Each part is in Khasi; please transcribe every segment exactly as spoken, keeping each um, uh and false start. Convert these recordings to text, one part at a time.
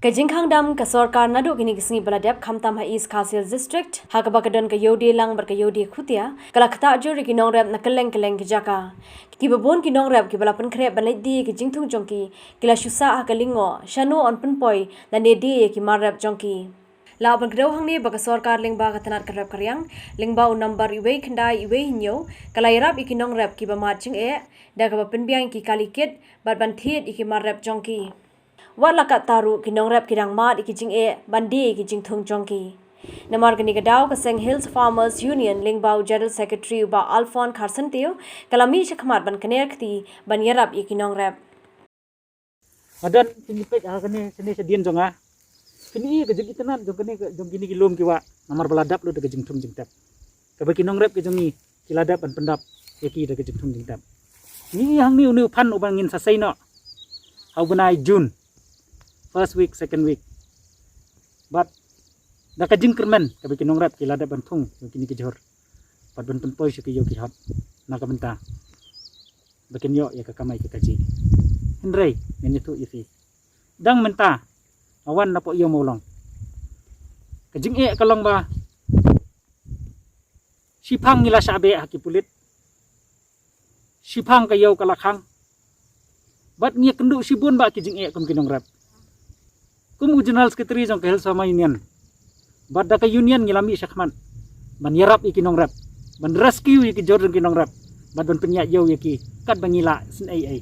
Ka jingkhang dam ka sorkar naduh kine ki sngi ba la dep, khamtam ha East Khasi Hills District, ha kaba ka don ka Ïewdieng Lang bad ka Ïewdieng Khutia, ka la ktah jur ïa ki nongrep na kylleng kylleng ki jaka. Kiba bun ki nongrep kiba la pynkhreh ban leit die ïa ki jingthung jong ki, ki la shu sah ha ka lyngngoh, shano yn pynpoi lane die ïa ki mar rep jong ki. La pynkdew hangne ba ka sorkar lyngba ka tnat ka rep ka riang, lyngba u number uwei khyndai uwei hynñiew, ka la ïarap ïa ki nongrep kiba mad jingeh da kaba pynbiang ïa ki kali kit bad ban thied ïa ki mar rep jong ki. Wat la katta ruh, ki nongrep ki dang mad ïa ki jingeh ban die ïa ki jingthung jong ki. Namar kane ka daw, ka seng Hills Farmers Union lyngba u General Secretary u Bah Alphonse Kharsyntiew, ka la mih shakhmat ban kner kti ban ïarap ïa ki nongrep. Hadan pynïapeit ha kane shane shadien jong nga, pynïoh ka jingitynnad jong kane, jong kine ki lum ki wah, namar ba la dap lut da ka jingthung jingtep. Kaba ki nongrep ki jong ngi ki la dep ban pyndap ïa ki da ka jingthung jingtep. Ngi ïohi hangne une u phan uba ngin sa sei noh ha u bnai June, first week, second week. Bad da ka jingkyrmen kaba ki nongrep ki la dep ban thung ïa kine ki jhur bad ban pynpoi sha ki ïew ki hat na ka bynta ba kin ïoh ïa ka kamai ka kajih. Hynrei ngan ïathuh ïa phi, dang mynta nga wan napoh ïew Mawlong, ka jingeh ka long ba shiphang ngi la shah beh ha ki pulit, shiphang ka ïew ka la khang, bad ngi ïakynduh shibun bad ki jingeh kum ki nongrep. Kum u General Secretary jong ka Hills Farmers Union bad da ka union ngi la mih shakhmat ban ïarap ïa ki nongrep, ban rescue ïa ki jhur jong ki nongrep, bad ban pynïaid ïew ïa ki katba ngi lah sngewbha.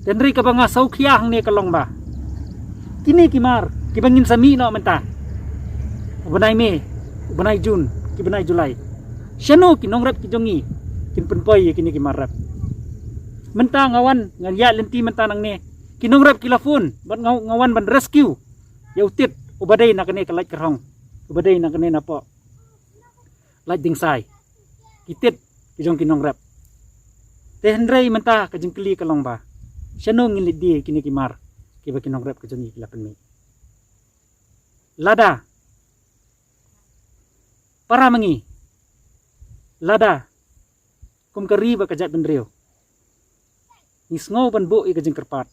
Te hynrei kaba nga sngewkhia hangne ka long ba kine ki mar kiba ngin sa mih noh mynta, u bnai May, u bnai June, ki bnai July, shano ki nongrep ki jong ngi kin pynpoi ïa kine ki mar rep? Mynta nga wan, nga ïaid lynti mynta nangne, ki nongrep ki la phone bad nga, nga wan ban rescue ïa u tit uba dei na kane ka Laitkyrhong, uba dei na kane napoh Laitdingsai. Ki tit ki jong ki nongrep. Te hynrei mynta ka jingkylli ka long ba shano ngin leit die ïa kine ki mar kiba ki nongrep ki jong ngi ki la pynmih? Lada para ma ngi, lada kum ka ri bad ka jaitbynriew ngi sngew ban buh ïa ka jingkyrpad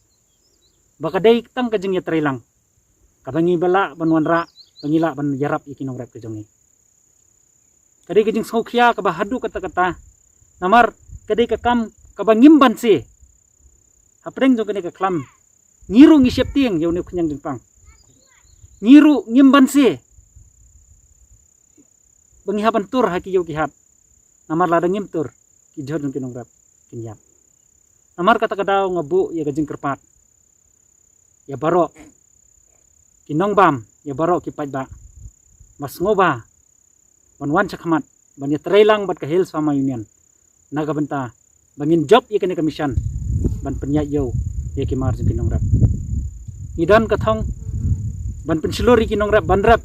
ba ka dei tang ka jingïatreilang kaba ngi ba lah ban wanrah, ba ngi lah ban ïarap ïa ki nongrep ki jong ngi. Ka dei ka jingsngewkhia kaba haduh katta katta, namar ka dei ka kam kaba ngim banse. Hapdeng jong kane ka khlam, ngi ruh ngi sheptieng ïa une u khñiang jingpang. Ngi ruh ngim banse ba ngi hap ban tur ha ki ïew ki hat, namar lada ngim tur, ki jhur jong ki nongrep kin ïap. Namar kata ka daw nga buh ïa ka jingkyrpad ïa baroh ki nongbam, ïa baroh ki paidbah, ba sngewbha ban wan shakhmat ban ïatreilang bad ka Hills Farmers Union na ka bynta ba ngin jop ïa kane ka mission ban pynïaid ïew ïa ki mar jong ki nongrep. Ngi don ka thong ban pynshlur ïa ki nongrep ban rep,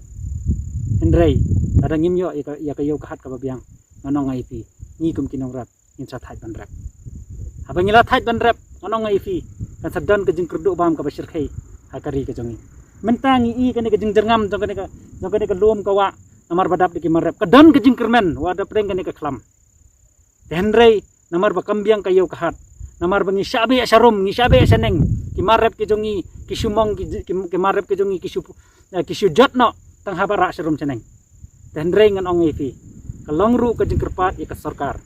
hynrei lada ngim ïoh ïa ka, ïa ka ïew ka hat kaba biang, ngan ong ïa phi, ngi kum ki nongrep ngin sa thait ban rep. Haba ngi la thait ban rep, ngan ong ïa phi, kan sa don ka jingkyrduh bam kaba shyrkhei ha ka ri ka jong ngi. Mynta ngi i kane ka jingjyrngam jong kane ka, jong kane ka lum ka wah, namar ba dap da ki mar rep. Ka don ka jingkyrmen wat hapdeng kane ka khlam. Te hynrei namar ba kam biang ka ïew ka hat, namar ba ngi shah beh sharum, ngi shah beh shaneng, ki mar rep ki jong ngi ki shu mong, ki, ki, ki mar rep ki jong ngi ki shu, eh, ki shu jot noh tang haba rah sharum shaneng. Te hynrei ngan ong ïa phi, ka long ruh ka jingkyrpad ïa ka sorkar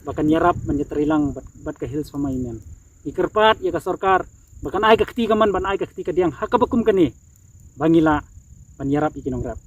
ba kan ïarap ban ïatreilang bad, bad ka Hills Farmers Union. Ngi kyrpad ïa ka sorkar ba kan ai ka kti kamon, ban ai ka kti kadiang ha kaba kum kane, ba ngi lah ban ïarap ïa ki nongrep.